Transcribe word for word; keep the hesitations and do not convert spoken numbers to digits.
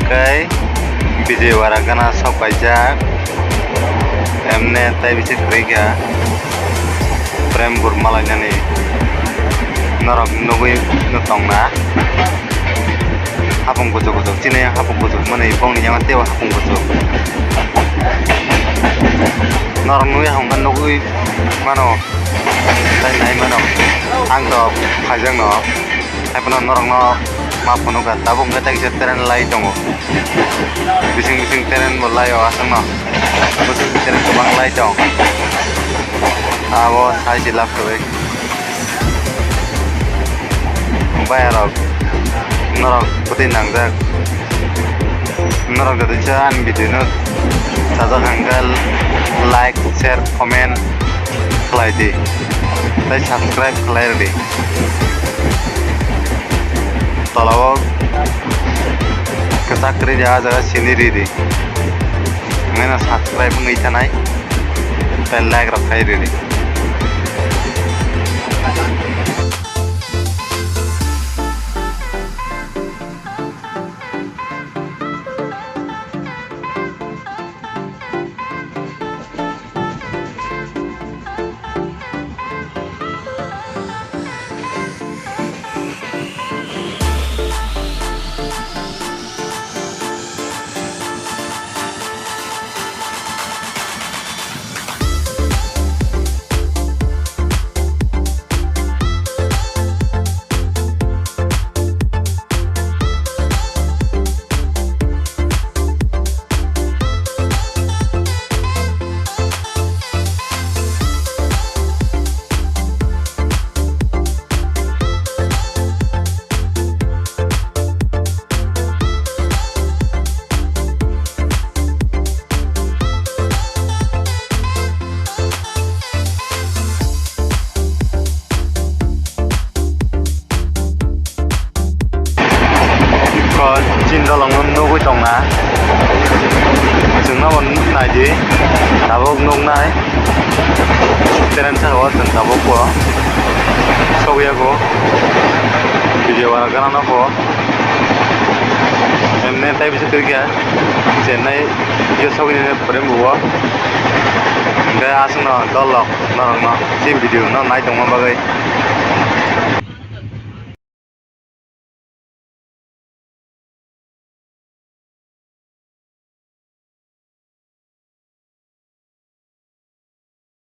Tei Vijayawada gana sok kaijak. Emne tei bisi kwrwi kha. Prem Gurma lainani. Norok nugwi no tongna. Hapung kuchuk kuchuk. Chini hapung kuchuk mani bongni yama teibo hapung kuchuk. Norok nugwi hapung kha nugwi mano. Tei nai mano. Ang to phaijak no. Haiphano norokno ma phunukha, tabuk wngkha tei kisa train lai tongo. Bising bising train bo lai o aswkno. Bwswk train kwbang lai tong. Abo sai se lab kwrwi. Bayarok norok kwtwi nangjak. Norok jodi sa ani video no sajak hwnkhe like, share, comment khlai di tei subscribe khlai rw di. Tola o kwchak kwrwi de, ah jaga sini rw di. Nini subscribe wngwi thanai tei like rok khai rw di. Chini dolong no nugwi tongna. Chwngno bo nai di. Tabuk nuknai. Train saka o chwng tabuk bo sokyago. Vijayawada gana no bo. Emne tei bisi kwrwi kha. Chennai yo sokni ne pore bo. Hwnkhe aswkno dolok norokno chini video no nai tongma bagwi.